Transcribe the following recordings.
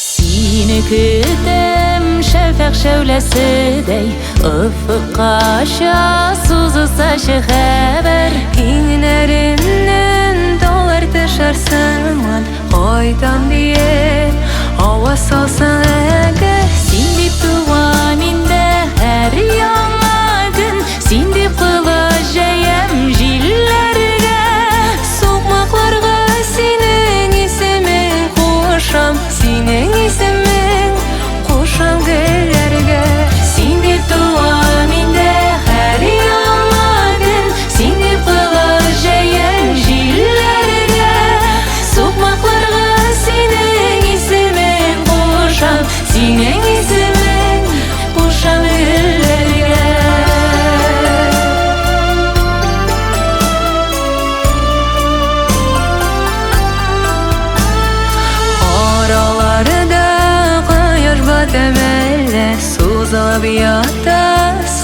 Сине көтәм шәфәкъ шәүләседәй, Офыккача сузылсачы хәбәр. Иңнәремнән таулар төшәр сыман, Кайтам диеп аваз салсаң әгәр. Син дип туа миндә һәр яңа көн, Син дип колач җәям җилләргә. Сукмакларга синең исемең кушам, Синең исемең кушам гөлләргә. Син дип туа миндә һәр яңа көн, Син дип колач җәям җилләргә. Сукмакларга синең исемең кушам, Синең исемең кушам гөлләргә. Араларда кояш бата мәллә, Сузылып ята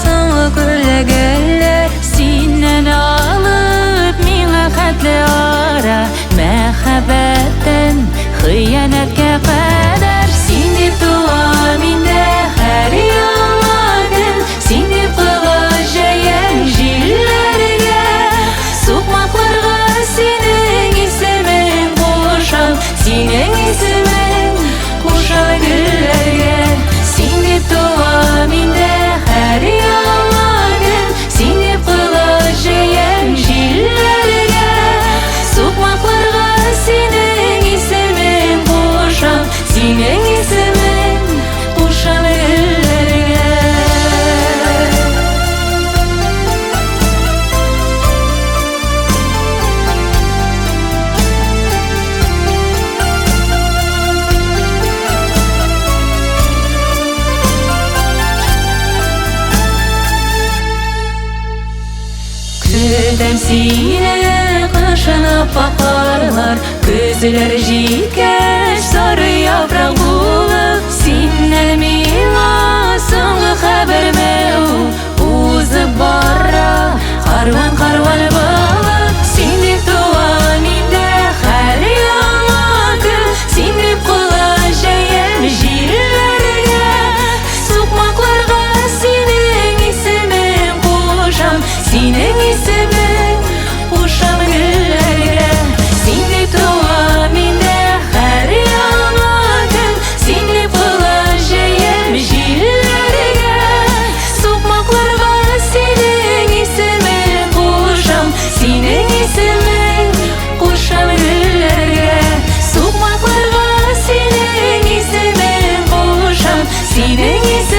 соңгы күләгәләр. Синнән алып миңа хәтле ара, Мәхәббәттән хыянәткә кадәр. Син дип туа миндә һәр яңа көн, Син дип колач җәям җилләргә. Сукмакларга синең исемең кушам, Синең исемең кушам гөлләргә. Син дип туа миндә һәр яңа көн, Син дип колач җәям җилләргә. Сукмакларга синең исемең кушам, Синең исемең кушам гөлләргә. Көтәм сине кышын ап-ак карлар, Көзләр җиткәч сары яфрак булып. Синнән миңа соңгы хәбәрме ул, Узып бара карван-карван булып. Син дип туа миндә һәр яңа көн, Син дип колач җәям җилләргә. Сукмакларга синең исемең кушам, Синең исемең кушам гөлләргә. Син дип туа миндә һәр яңа көн, Син дип колач җәям җилләргә. Сукмакларга синең исемең кушам, Синең исемең кушам гөлләргә. Сукмакларга синең исемең кушам, Синең исемең